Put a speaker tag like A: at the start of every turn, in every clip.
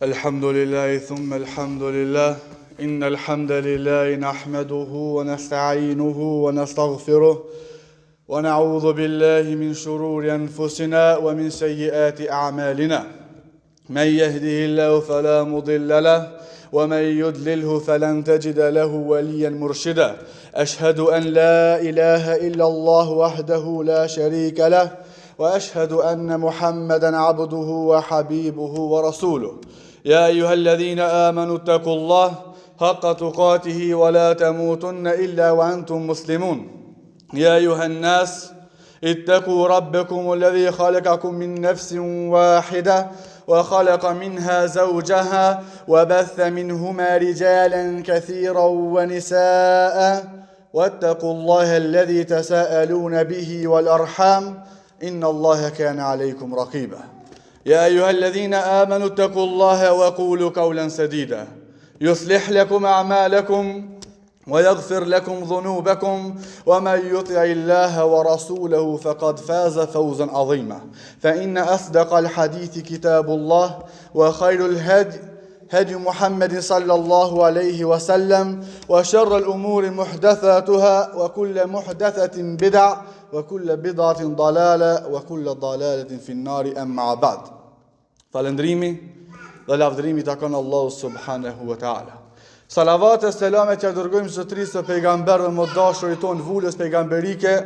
A: الحمد لله ثم الحمد لله إن الحمد لله نحمده ونستعينه ونستغفره ونعوذ بالله من شرور أنفسنا ومن سيئات أعمالنا من يهده الله فلا مضل له ومن يدلله فلن تجد له وليا مرشدا أشهد أن لا إله إلا الله وحده لا شريك له وأشهد أن محمدا عبده وحبيبه ورسوله يا أيها الذين آمنوا اتقوا الله حق تقاته ولا تموتن إلا وأنتم مسلمون يا أيها الناس اتقوا ربكم الذي خلقكم من نفس واحدة وخلق منها زوجها وبث منهما رجالا كثيرا ونساء واتقوا الله الذي تساءلون به والأرحام إن الله كان عليكم رقيبا يا أيها الذين آمنوا اتقوا الله وقولوا قولا سديدا يصلح لكم أعمالكم ويغفر لكم ذنوبكم ومن يطع الله ورسوله فقد فاز فوزا عظيما فإن أصدق الحديث كتاب الله وخير الهدي هدي محمد صلى الله عليه وسلم وشر الأمور محدثاتها وكل محدثة بدع وكل بدعة ضلالة وكل ضلالة في النار أما بعد Falëndrimi dhe lavdërimi i takon Allahu subhanahu wa taala. Salavat e selamet ia dërgojmë zotërisë së pejgamberëve më të dashurit tonë vulës pejgamberike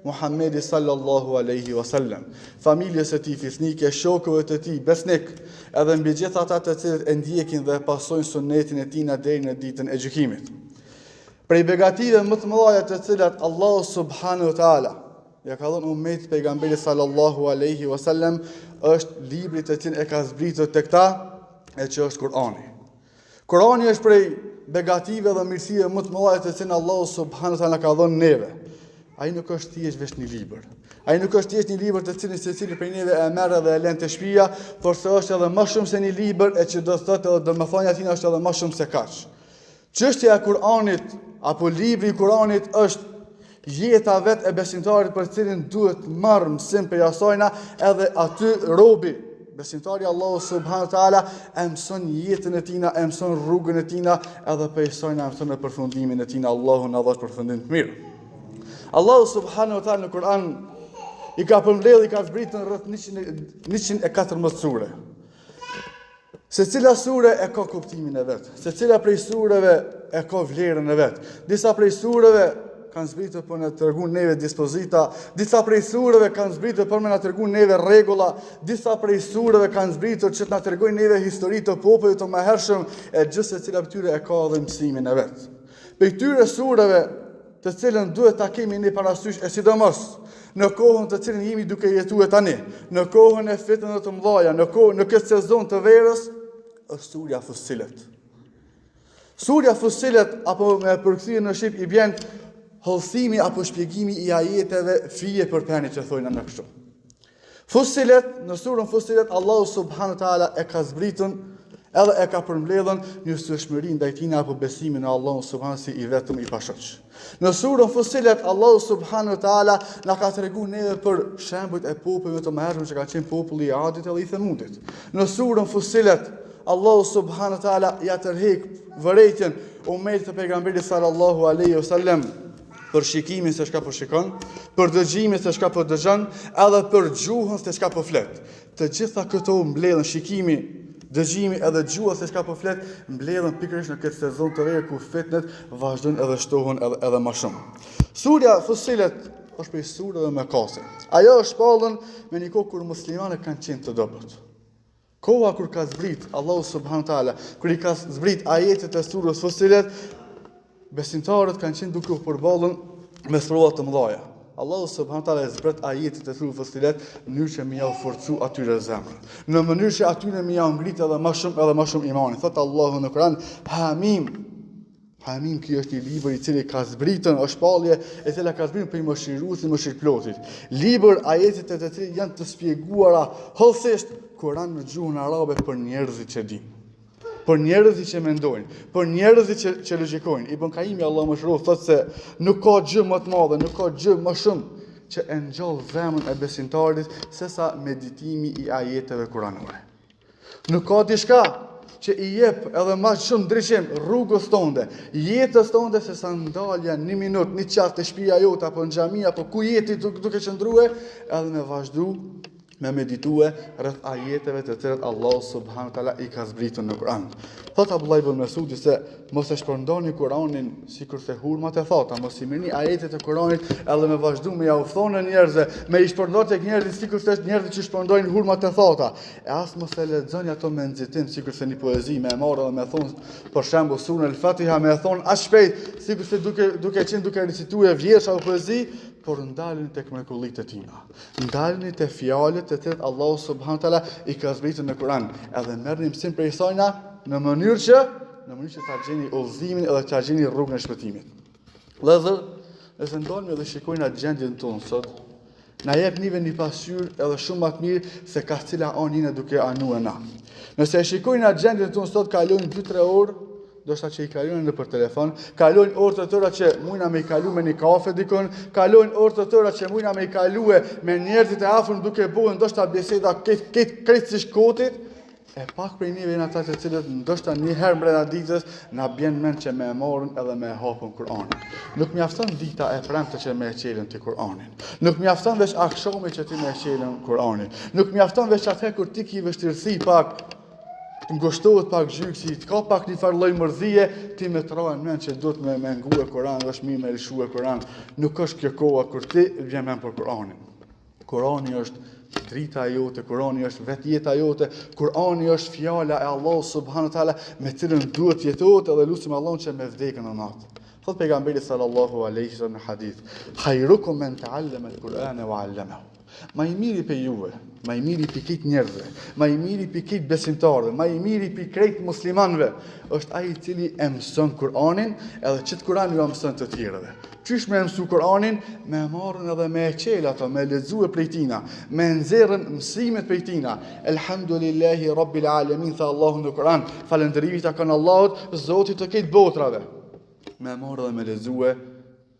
A: Muhammedi sallallahu alaihi wasallam, familjes së tij fisnike, shokëve të tij besnik, edhe mbi gjithë ata të cilët e ndjekin dhe e pasojnë sunnetin e tij deri në ditën e gjykimit. Prej begative më të mëdha të cilat Allahu subhanahu wa taala Ja ka dhënë umetit pejgamberit sallallahu alaihi wasallam është libri të cilin e ka zbritur tek ta e që është Kur'ani. Kur'ani është prej begative dhe mirësive më të mëdha të cilën Allahu subhanahu wa taala ka dhënë neve. Ai nuk është thjesht veç një libër. Ai nuk është thjesht një libër të cilin secili prej neve e merr dhe e lën te shtëpia, por se është edhe më shumë se një libër e që do të thotë edhe domethënia e tij është edhe më shumë se kaq. Çështja e Kur'anit apo libri i Kur'anit është jeta vetë e besimtarit për të cilin duhet marrë mësim prej asajna edhe aty robi besimtari Allahu subhanahu taala e mëson jetën e tina, e mëson rrugën e tina edhe prej sajna e mëson përfundimin e tina Allahu na dhashtë përfundim të mirë. Allahu subhanahu taala në Kur'an i ka përmbledhë, i ka zbritur rreth 114 sure. Secila sure e ka kuptimin e vet. Secila prej sureve e ka vlerën e vet. Disa prej sureve kanë zbritur për na tregu neve dispozita, disa prej sureve kanë zbritur për me na tregu neve rregulla, disa prej sureve kanë zbritur që të na tregojnë neve histori të popujve të mëhershëm, e gjithsecila prej tyre e ka edhe mësimin e vet. Prej tyre sureve të cilën duhet ta kemi ne parasysh e sidomos në kohën të cilën jemi duke jetuar tani, në kohën e fitneve të mëdha, në kohën në këtë sezon të verës, është surja Fussilet. Surja Fussilet apo me përkthy në shqip i bjen hollësimi apo shpjegimi i ajeteve fije për peni që thojnë në kështu. Fussilet, në surën Fussilet, Allahu subhanahu ta'ala e ka zbritun edhe e ka përmbledhun njësueshmërinë ndaj tina apo besimin në Allahu subhanahu si i vetëm i pashoq. Në surën Fussilet, Allahu subhanahu ta'ala na ka tregu neve për shembujt e popujve të mëhershëm që ka qenë populli i Adit edhe i Themudit. Në surën Fussilet, Allahu subhanahu ta'ala ja tërhek vërejtjen umetit të pejgamberit sallallahu alaihi wasallam për shikimin se çka po shikon, për dëgjimin se çka po dëgjon, edhe për gjuhën se çka po flet. Të gjitha këto mbledhen shikimi, dëgjimi edhe gjuha se çka po flet, mbledhen pikërisht në këtë sezon të verë ku fitnet vazhdojnë edhe shtohen edhe edhe më shumë. Surja Fussilet është prej sureve mekase. Ajo është shpallën me një kohë kur muslimanët kanë qenë të dobët. Koha kur ka zbrit Allahu subhanahu teala, kur i ka zbrit ajetet e surës Fussilet, besimtarët kanë qenë duke u përballur me sprova të mëdha. Allahu subhanahu teala e zbret ajetet e surës Fussilet në mënyrë që me jau forcu atyre zemrën. Në mënyrë që atyre me jau ngrit edhe më shumë edhe më shumë imanin. Thot Allahu në Kur'an, Hamim Hamim ky është një libër i cili ka zbritën, është shpallje e cila ka zbritën prej mëshiruesit mëshirëplotit. Libër ajetet e të cilit janë të spjeguara hollësisht Kur'an në gjuhën arabe për njerëzit që dinë. Për njerëzit që mendojnë, për njerëzit që që logjikojnë. Ibn Kajimi Allahu e mëshiroftë thotë se nuk ka gjë më të madhe, nuk ka gjë më shumë që e ngjall zemrën e besimtarit sesa meditimi i ajeteve kuranore. Nuk ka diçka. që i jep edhe ma shumë ndriçim rrugës tonde, jetës tonde se sa ndalja një minut, një çast te shpia jote apo në xhami apo ku je ti duke qëndrue, edhe me vazhdu me meditue rreth ajeteve të cilat Allahu subhanahu wa taala i ka zbritur në Kur'an. Thot Abdullah ibn Mesudi se mos e shpërndani Kur'anin sikurse hurmat e thata, mos i merrni ajetet e Kur'anit edhe me vazhdu me jau thonë njerëzve, me i shpërnda tek njerëzit sikurse njerëzit që shpërndajnë hurmat e thata. E as mos e lexoni ato me nxitim sikurse një poezi me e marrë edhe me thonë për shembull suren El-Fatiha me e thonë aq shpejt sikurse duke duke qenë duke recitue vjersha apo poezi, por ndaluni tek mrekullitë e tina. Ndaluni te fjalët të cilat Allahu subhanahu wa taala i ka zbritur në Kur'an, edhe merrni mësim prej sajna në mënyrë që në mënyrë që ta gjeni udhëzimin edhe ta gjeni rrugën e shpëtimit. Vëllezër, nëse ndalemi dhe shikojna gjendjen tonë sot, na jep neve një pasqyrë edhe shumë më të mirë se ka cila anë jena duke anue na. Nëse e shikojna gjendjen tonë sot, kalojnë 2-3 orë ndoshta që i kalojnë nëpër telefon, kalojnë orë të tëra që mujna me i kalu me një kafe dikun, kalojnë orë të tëra që mujna me i kalue me njerëzit e afërm duke bo ndoshta biseda krejt krejt krejtësisht kotit, e pak prej neve jena ata të cilët ndoshta një herë mbrenda ditës na bjen mend që me e marrën edhe me e hapën Kur'anin. Nuk mjafton dita e premte që me e çelën ti Kur'anin. Nuk mjafton veç akshami që ti me e çelën Kur'anin. Nuk mjafton veç atëherë kur ti ki vështirësi pak të ngushtohet pak gjyksi, të kap pak një farë lloj mërzie, ti me të ra në mend që duhet me, me ngue Kur'an, dhe është mirë me lëshue Kur'an. Nuk është kjo koha kur ti vjen mend për Kur'anin. Kur'ani është drita e jote, Kur'ani është vetë jeta jote, Kur'ani është fjala e Allahut subhanahu wa taala me cilën duhet të jetohet edhe lusim Allahun që me vdekën në natë. Thot pejgamberi sallallahu alaihi wasallam në hadith, "Khairukum men ta'allama al-Qur'ana wa 'allamahu." Ma i miri prej juve, ma i miri prej krejt njerëzve, ma i miri prej krejt besimtarëve, ma i miri prej krejt muslimanëve, është ai i cili e mëson Kur'anin, edhe qët Kur'an ju mëson të tjerëve. Qysh me e mësu Kur'anin, me e marrën edhe me e çel ato, me e lexue prej tina, me e nxjerrën mësimet prej tina. Elhamdulillahi Rabbil Alamin, tha Allahu në Kur'an, falënderimi i takon Allahut, Zotit të krejt botrave. Me e marrë edhe me lexue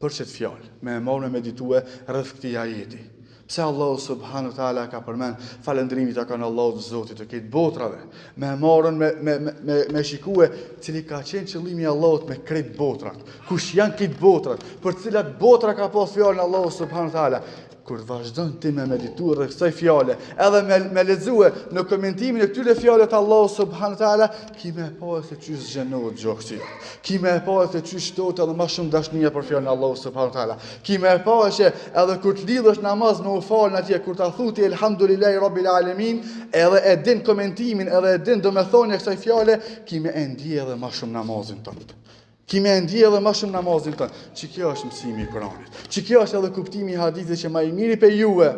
A: për qët fjalë, me e marrë me meditue rreth këtij ajeti. Pse Allahu subhanahu wa taala ka përmend falënderimi i takon Allahut Zotit të krejt botrave, me e marrën me me me me, me shikue cili ka qenë qëllimi i Allahut me krejt botrat. Kush janë krejt botrat? Për cilat botra ka pas fjalën Allahu subhanahu wa taala? Kur vazhdon ti me meditu rreth kësaj fjale, edhe me me lexue në komentimin e këtyre fjalëve të Allahut subhanahu wa taala, ki me pa se qysh zgjenohet gjoksi. Ki me pa se qysh shtohet edhe ma shumë dashnia për fjalën e Allahut subhanahu wa taala. Ki me pa se edhe kur të lidhesh namaz me u fal atje kur ta thu ti elhamdulillahi rabbil alamin, edhe e din komentimin, edhe e din domethënien e kësaj fjale, ki me e ndje edhe ma shumë namazin tënd. Ki me e ndje edhe ma shumë namazin tënd. Që kjo është mësimi i Kuranit. Që kjo është edhe kuptimi i hadithit që ma i miri prej juve,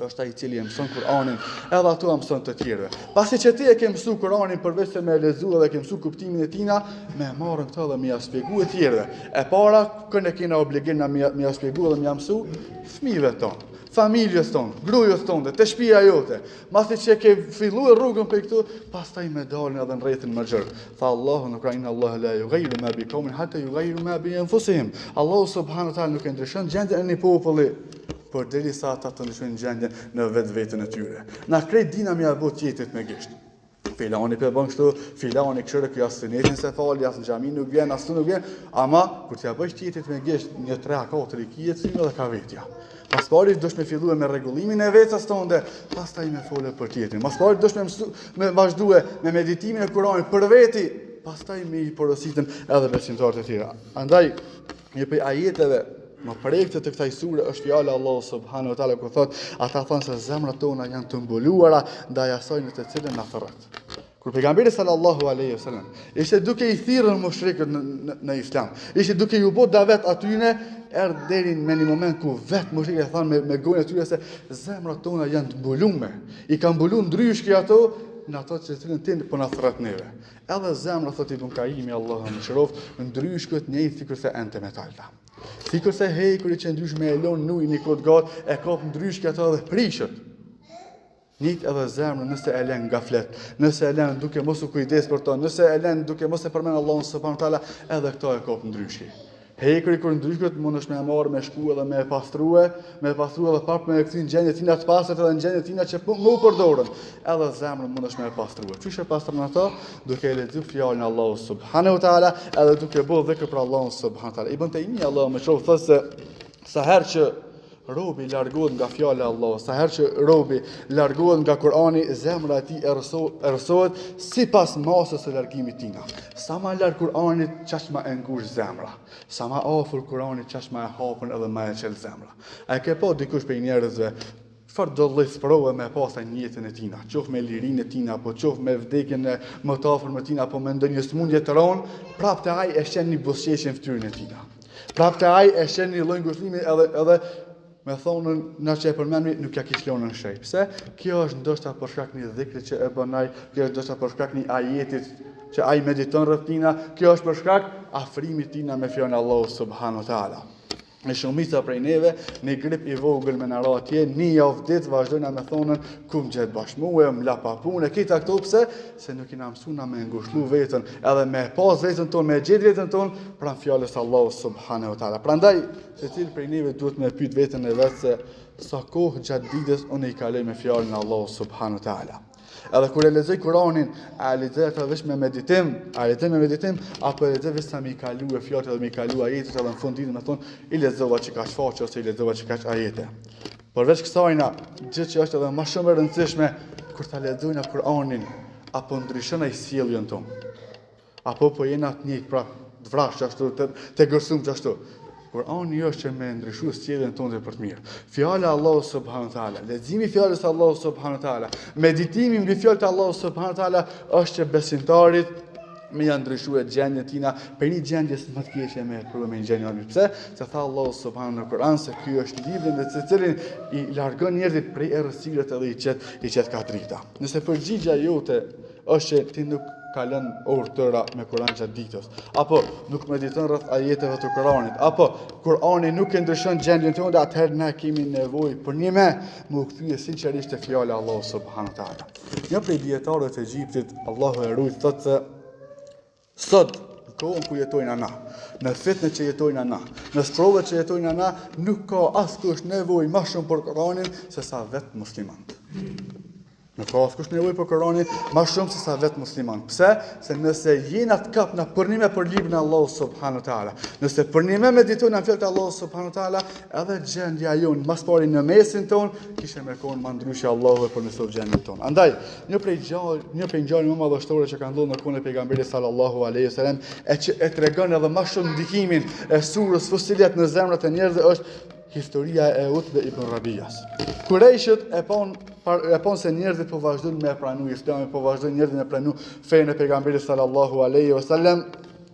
A: është ai i cili e mëson Kur'anin, edhe ato e mëson të tjerëve. Pasi që ti e ke mësu Kur'anin përveç se me e lexu edhe ke mësu kuptimin e tina, me e marrën këtë dhe me ja shpjegu e tjerëve. E para, kënd e kena obligim na me ja shpjegu edhe me ja mësu, fëmijëve tonë, familjes tonë, grujës tonë, te shpia jote. Masi që e ke fillue rrugën prej këtu, pastaj me dalën edhe në rrethin më gjerë. Tha Allahu në Kur'an inna Allaha la yughayyiru ma bi qaumin hatta yughayyiru ma bi anfusihim. Allahu subhanahu wa taala nuk e ndryshon gjendjen e një populli përderisa ata të ndryshojnë gjendjen në vetveten e tyre. Na krejt dina me ja bo tjetrit me gisht. Filani pe bën kështu, filani kështu, ky as sunetin s'e fal, as në xhami nuk vjen, as nuk vjen, ama kur t'ia bësh tjetrit me gisht, një 3 a 4 i kije të edhe ka vetja. Mas pari dush me fillue me rregullimin e vetes tonde, pastaj me fole për tjetrin. Mas pari dush me mësu, me vazhdue me meditimin e Kuranit për veti, pastaj me i porositën edhe besimtarët e tjera. Andaj, një prej ajeteve më prekëse të kësaj sure është fjala e Allahut subhanahu wa taala ku thot, ata thonë se zemrat tona janë të mbuluara ndaj asaj në të cilën na thërret. Kur pejgamberi sallallahu alaihi wasallam ishte duke i thirrur mushrikët në, në, në islam, ishte duke ju bë davet atyne, erdh deri në një moment ku vetë mushrikët e thanë me, me gojën e tyre se zemrat tona janë të mbulume, i kanë mbulu ndryshki ato në ato të cilën ti po na thërret neve. Edhe zemra thotë Ibn Kajimi Allahu e mëshiroftë, ndryshket njëjtë sikurse enët e metalta. Sikurse hekuri që ndrysh me e lon n'ujë një kohë t'gatë, e kap ndryshki ato edhe prishet. Njëjtë edhe zemrën nëse e len gaflet, nëse e len duke mos u kujdes për to, nëse e len duke mos e përmend Allahun subhanahu teala, edhe këto e kap ndryshki. Hekri kur ndryshket mundesh me e marrë me shku edhe me e pastrue, me e pastrue edhe prapë me e kthy në gjendje tina të pastërt edhe në gjendje tina që po me u përdorën. Edhe zemrën mundesh me e pastrue. Qysh e pastron ato? Duke e lexu fjalën e Allahut subhanahu teala edhe duke bo dhikr për Allahun subhanahu teala. Ibn Tejmije Allahu e mëshiroftë thotë se sa herë që robi largohet nga fjala e Allahut, sa herë që robi largohet nga Kurani, zemra e tij errësohet sipas masës së largimit tina. Sa ma larg Kuranit, qaq ma e ngushtë zemra. Sa ma afër Kuranit, qaq ma e hapun edhe ma e çelë zemra. A e ke pa dikush prej njerëzve çfarë do lloj sprove me pas në jetën e tina, qoftë me lirinë e tina, apo qoftë me vdekjen e më të afërmit tina, apo me ndonjë sëmundje të rëndë, prapë te ai e sheh një buzëqeshje në fytyrën e tina. Prapë te ai e sheh një lloj ngushëllimi edhe edhe me thonë na që e përmenmi nuk ja kish lënë në shej. Pse? Kjo është ndoshta për shkak një dhikri që e bën ai, kjo është ndoshta për shkak një ajetit që ai mediton rreth tina, kjo është për shkak afrimit tina me fjalën e Allahut subhanahu wa taala. E shumica prej neve, një grip i vogël me na ra atje, një javë ditë vazhdojna me thonën, ku më gjet bash mue, më la pa punë, e këta këto pse? Se nuk jena mësu na me ngushlu veten, edhe me pas veten tonë, me gjet veten tonë, pranë fjalës Allahu subhanahu wa taala. Prandaj, secili prej neve duhet me pyet veten e vet se sa kohë gjatë ditës unë i kaloj me fjalën e Allahu subhanahu wa taala. Edhe kur e lexoj Kur'anin, a e lexoj atë veç me meditim, a e lexoj me meditim, apo e lexoj veç sa me i kalu e fjalët edhe me i kalu ajetet edhe në fund ditës me thonë, i lexova qikaq faqe ose i lexova qikaq ajete. Përveç kësajna, gjë që është edhe më shumë e rëndësishme, kur ta lexojna Kur'anin, apo ndryshon ai sjelljen tonë. Apo po jena të njëjtë prap, të vrazhdë qashtu, të, të egërsum qashtu. Kur'ani është që me ndryshu sjelljen tonë për të mirë. Fjala e Allahut subhanahu teala, leximi i fjalës së Allahut subhanahu teala, meditimi mbi fjalët e Allahut subhanahu teala është që besimtarit me ja ndryshu e gjendjen tina prej një gjendjes më të keqe me e pru me një gjendje më të mirë. Pse? Se tha Allahu subhanahu në Kur'an se ky është libri në të cilin i largon njerëzit prej errësirës edhe i qet i qet ka drita. Nëse përgjigja jote është që ti nuk kalon orë tëra me Kur'an gjatë ditës, apo nuk mediton rreth ajeteve të Kur'anit, apo Kur'ani nuk e ndryshon gjendjen tënde, atëherë na kemi nevojë për një me m'u kthye sinqerisht te fjala e Allahut subhanahu teala. Një prej dijetarëve të Egjiptit, Allahu e rujt, thotë se sot në kohën ku jetojna na, në fitnet që jetojna na, në sprovat që jetojna na, nuk ka askush nevojë ma shumë për Kur'anin se sa vetë muslimanët. Nuk ka askush nevojë për Kur'anin ma shumë se sa vetë muslimanët. Pse? Se nëse jena të kapna përnime për librin e Allahut subhanahu teala, nëse përnime meditojna në fjalët e Allahut subhanahu teala, edhe gjendja jonë ma s'pari në mesin ton kishte me kon ma ndryshe Allahu e përmirësoftë gjendjen tonë. Andaj, një prej gjë, një prej ngjarjeve më madhështore që ka ndodhur në kohën e pejgamberit sallallahu alaihi wasallam, e që e tregon edhe ma shumë ndikimin e surës Fusilet në zemrat e njerëzve është Historia e Utbe ibn Rabias. Kurejshët e pon e pon se njerëzit po vazhdojnë me pranu Islamin, po vazhdojnë njerëzit me pranu fenë e pejgamberit sallallahu alaihi wasallam,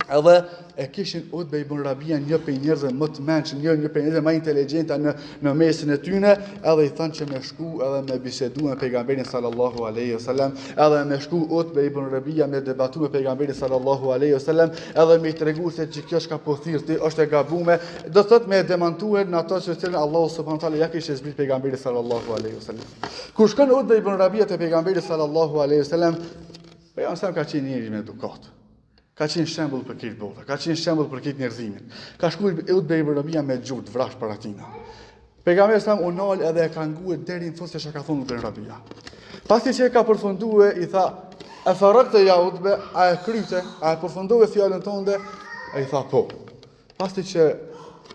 A: edhe e kishin Utbe ibn Rabia një prej njerëzve më të mençëm, një një prej njerëzve më inteligjenta në në mesin e tyre, edhe i thanë që me shku edhe me bisedu me pejgamberin sallallahu alaihi wasallam, edhe me shku Utbe ibn Rabia me debatu me pejgamberin sallallahu alaihi wasallam, edhe me i tregu se që kjo çka po thirr ti është e gabume, Do të thotë me e demantue në ato që cilën Allahu subhanahu teala ja kishte zbrit pejgamberit sallallahu alaihi wasallam. Kur shkon Utbe ibn Rabia te pejgamberi sallallahu alaihi wasallam, pejgamberi ka qenë njeri me edukatë. Ka qenë shembull për këtë botë, ka qenë shembull për këtë njerëzimin. Ka shku Utbe ibn Rabia me gjuhë të vrazhdë para tina. Pejgamberi sallam u nal edhe e ka ngue deri në fund se çka ka thonë Utbe ibn Rabia. Pasi që e ka përfundue i tha e faragte ja Utbe, a e kryte, a e përfundove fjalën tënde? Ai tha po. Pasi që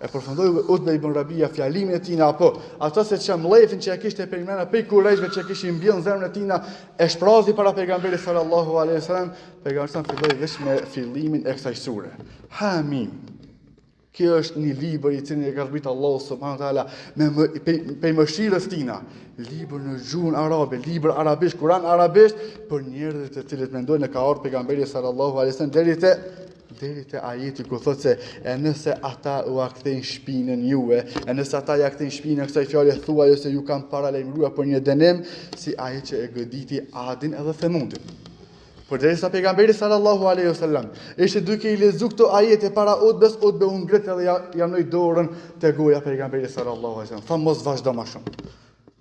A: e përfundoi Utbe ibn Rabia fjalimin e tina apo ato se që mllefin që e kishte prej mrena prej kurejshve që e kishin mbjellë në zemrën e tina e shprazi para pejgamberit sallallahu alaihi wasallam pejgamberi sallam filloi veç me fillimin e kësaj sure Hamim Kjo është një libër i cili e ka zbrit Allahu subhanahu wa taala me më, pej, pej mëshirës tina. Libër në gjuhën arabe, libër arabisht, Kur'an arabisht për njerëzit të cilët mendojnë e ka ardhur pejgamberi sallallahu alaihi wasallam deri te deri te ajeti ku thotë se e nëse ata ua kthejnë shpinën juve, e nëse ata ja kthejnë shpinën kësaj fjale thuaju se ju kam paralajmëruar për një dënim si ai që e goditi Adin edhe Themudin. Përderisa pejgamberi sallallahu alaihi wasallam ishte duke i lexu këto ajete para Utbes, Utbe u ngrit edhe ja, ja vnoi dorën te goja pejgamberit sallallahu alaihi wasallam. Tha mos vazhdo më shumë.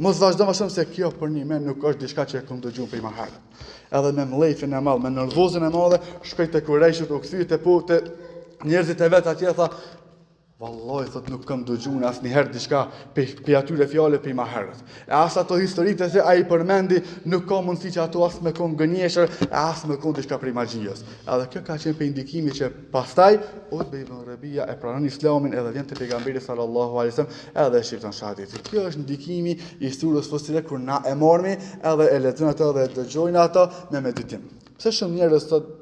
A: Mos vazhdo më shumë se kjo për një men nuk është diçka që e kom dëgju prej më herët. Edhe me mllefin e madh, me nervozën e madhe, shkoi te kurejshët, u kthye te po te njerëzit e vet atje tha. Vallahi, thot, nuk kam dëgju asnjëherë diçka pej, pej atyre fjalëve pej ma herët. E as ato historitë se ai përmendi, nuk ka mundësi që ato as me kon gënjeshtër, e as me kon diçka prej magjisë. Edhe kjo ka qenë prej ndikimi që pastaj, Utbe ibn Rebia e pranon islamin edhe vjen te pejgamberi sallallahu alaihi wasallam edhe e shqipton shahadetin. Kjo është ndikimi i surës Fusilet kur na e marrmi edhe e lexojmë ato edhe e dëgjojmë ato me meditim. Pse shumë njerëz sot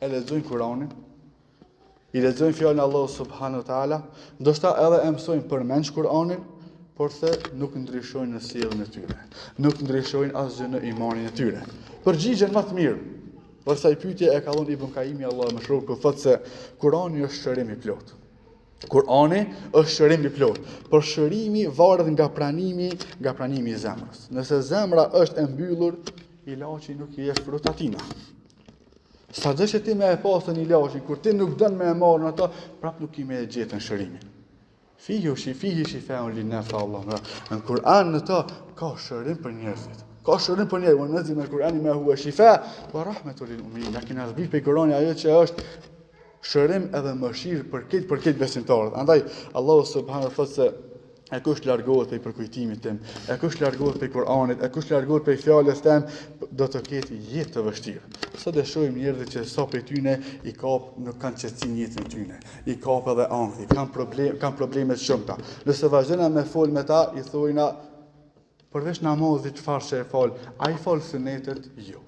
A: e lexojnë Kuranin? I lexojnë fjalën e Allahut subhanahu wa taala, ndoshta edhe e mësojnë përmendsh Kur'anin, por se nuk ndryshojnë në sjelljen e tyre, nuk ndryshojnë asgjë në imanin e tyre. Përgjigjen më të mirë për kësaj pyetje e ka dhënë Ibn Kajimi Allahu e mëshiroftë, ku thotë se Kur'ani është shërim i plotë. Kur'ani është shërim i plotë, por shërimi varet nga pranimi, nga pranimi i zemrës. Nëse zemra është e mbyllur, ilaçi nuk i jep frut atina. Sado që ti me e pasën ilaçin, kur ti nuk don me e marrë ato, prap nuk ki me e gjetën shërimin. Fihi shi, fihi shifaun lin-nas, tha Allah. Në Kur'an në to, ka shërim për njerëzit. Ka shërim për njerëzit. Ue nunezzilu minel Kur'ani ma hua shifa, ue rahmetun lil muminin. Na kena zbrit prej Kur'ani ajo që është shërim edhe mëshirë për këtë për këtë besimtarët. Andaj, Allahu subhanahu thotë se E kush largohet prej përkujtimit tim, e kush largohet prej Kur'anit, e kush largohet prej fjalës tem, do të ketë jetë të vështirë. Sot e shohim njerëzit që sa prej tyne i kap nuk kanë qetësi në jetën e tyne, i kap edhe ankthi, kanë problem, kanë probleme të shumta. Nëse vazhdojna me fol me ta, i thojna përveç namazit çfarë që e fal, a i fal sunetet? Jo.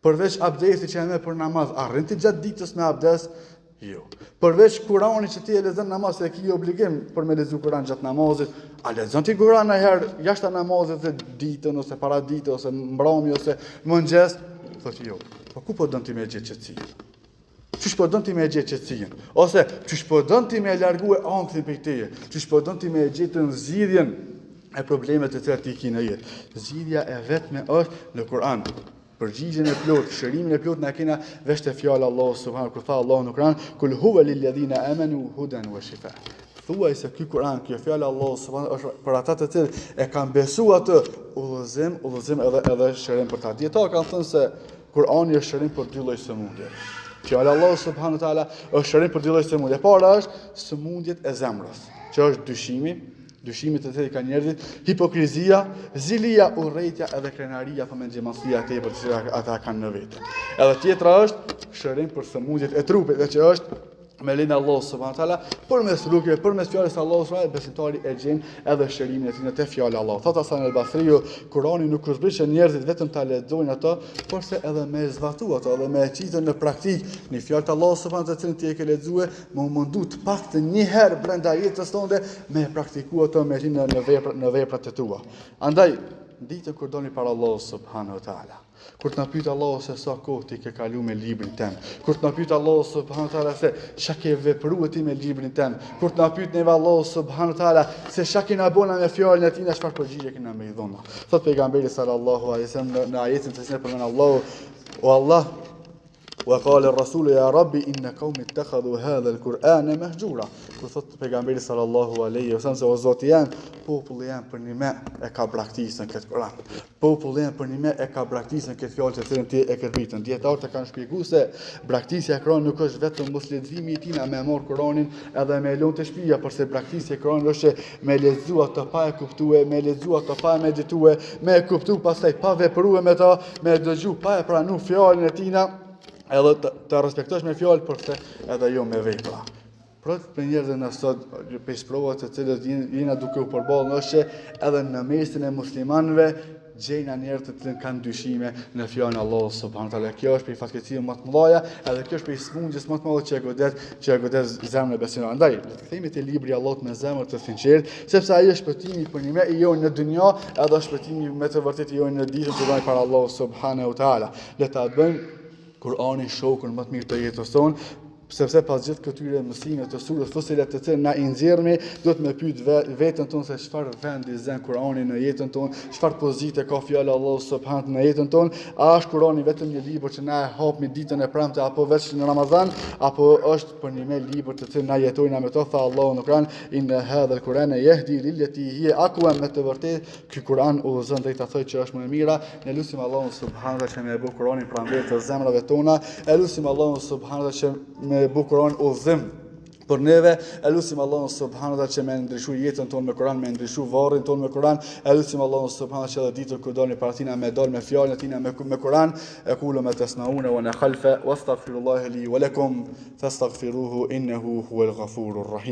A: Përveç abdesit që e merr për namaz, a rrin ti gjatë ditës me abdes? Jo. Përveç Kuranit që ti e lexon namaz, se e ki obligim për me lexu Kuran gjatë namazit, a lexon ti Kuran najherë jashtë namazit dhe ditën ose para dite ose mbrëmje ose mëngjes? Thotë jo. Po ku po don ti me gjetë qetësinë? Qysh po don ti me e gjetë qetësinë? Ose qysh po don ti me e largue ankthin prej teje? Qysh po don ti me e gjetë zgjidhjen e problemet të cilat ti ki në jetë? Zgjidhja e vetme është në Kur'an. Përgjigjen e plotë, shërimin e plotë na kena veç te fjala e Allahut subhanahu kur tha Allahu në Kur'an, kul huwa lil ladhina amanu hudan wa shifa. Thuaj se ky Kur'an, kjo fjalë e Allahut subhanahu është për ata të cilët e kanë besuar atë udhëzim, udhëzim edhe edhe shërim për ta. Dijetarët kanë thënë se Kur'ani është shërim për dy lloj sëmundje. Fjala e Allahut subhanahu wa taala është shërim për dy lloj sëmundje. E para është sëmundjet e zemrës, që është dyshimi, dyshimi të cilin kanë njerëzit, hipokrizia, zilia, urrejtja edhe krenaria apo mendjemadhësia e tepërt që ata kanë në vete. Edhe tjetra është shërim për sëmundjet e trupit, e që është me lejen e Allahut subhanahu teala përmes rukjes, përmes fjalës së Allahut subhanahu besimtari e gjen edhe shërimin e tij në te fjala e Allahut. Thotë Hasan al-Basriu, Kurani nuk është zbrit që njerëzit vetëm ta lexojnë ato, por se edhe me zbatu ato, edhe me e qitë në praktikë një fjalë të Allahut subhanahu të cilën ti e ke lexue, me u mundu të paktën një herë brenda jetës tënde me e praktiku ato me në në vepra në veprat e tua. Andaj ditën kur doni para Allahut subhanahu teala. Kur të na pyet Allahu se sa kohë ti ke kalu me librin tem, kur të na pyet Allahu subhanahu teala se çka ke vepruar ti me librin tem, kur të na pyet neve Allahu subhanahu teala se çka kena bo na me fjalën e tij, çfarë përgjigje kena me i dhënë. Thot pejgamberi sallallahu alaihi wasallam në, në ajetin të cilin përmend Allahu, o Allah, Wa qala ar-rasulu ya rabbi inna qaumi ittakhadhu hadha al-Qur'ana mahjura. Kur thot pejgamberi sallallahu alaihi wasallam se o Zoti jem, populli jem përnime e ka braktisën këtë Kur'an. Populli jem përnime e ka braktisën këtë fjalë të cilën ti e ke zbritën. Dijetarët e kanë shpjegu se braktisja e Kur'anit nuk është vetëm mosleximi i tina me marr Kur'anin edhe me e lënë te shtëpia, por se braktisja e Kur'anit është që me lexu atë pa e kuptue, me lexu atë pa e meditue, me e kuptu pastaj pa veprue me ta, me e dëgju pa e pranu fjalën e tina, edhe të, të respektosh me fjalë, por se edhe jo me vepra. Plot prej njerëzve na sot prej sprovave të cilët jena duke u përballë është që edhe në mesin e muslimanëve gjejna njerëz të cilët kanë dyshime në fjalën e Allahut subhanahu teala. Kjo është prej fatkeqësive më të mëdha, edhe kjo është prej smundjes më të madhe që e godet, që e godet zemrën e besimtarit. Andaj, le të kthehemi te libri i Allahut me zemër të sinqertë, sepse ai është shpëtimi përnime i jonë në dynja, edhe është shpëtimi me të vërtetë i jonë në ditën që vjen para Allahut subhanahu teala. Le ta bëjmë Kur'anin shokun më të mirë të jetës tonë, sepse pas gjithë këtyre mësimeve të surës Fusilet të cilën na i nxjerrmi, duhet me pyet ve, veten tonë se çfarë vendi zën Kur'ani në jetën tonë, çfarë pozite ka fjala e Allahut subhanahu në jetën tonë, a është Kur'ani vetëm një libër që na e hapmi ditën e premte apo veç në Ramazan, apo është përnime libër të cilin na jetojna me to, tha Allahu në Kur'an, inna hadha al-Qur'ana yahdi lillati hiya aqwam me të vërtetë Ky Kur'an udhëzon drejt asaj që është më e mira. Ne lusim Allahun subhanahu wa taala që me e bë Kur'anin pranverë të zemrave tona. E lusim Allahun subhanahu wa taala që me e bë Kur'anin udhëzim. Por neve e lusim Allahun subhanahu wa taala që me ndryshu jetën tonë me Kur'an, me ndryshu varrin tonë me Kur'an, e lusim Allahun subhanahu wa taala që edhe ditën kur dalim para tina me dal me fjalën e tina me me Kur'an, aqulu ma tasmauna wa ana khalfa wastaghfirullaha li wa lakum fastaghfiruhu innahu huwal ghafurur rahim.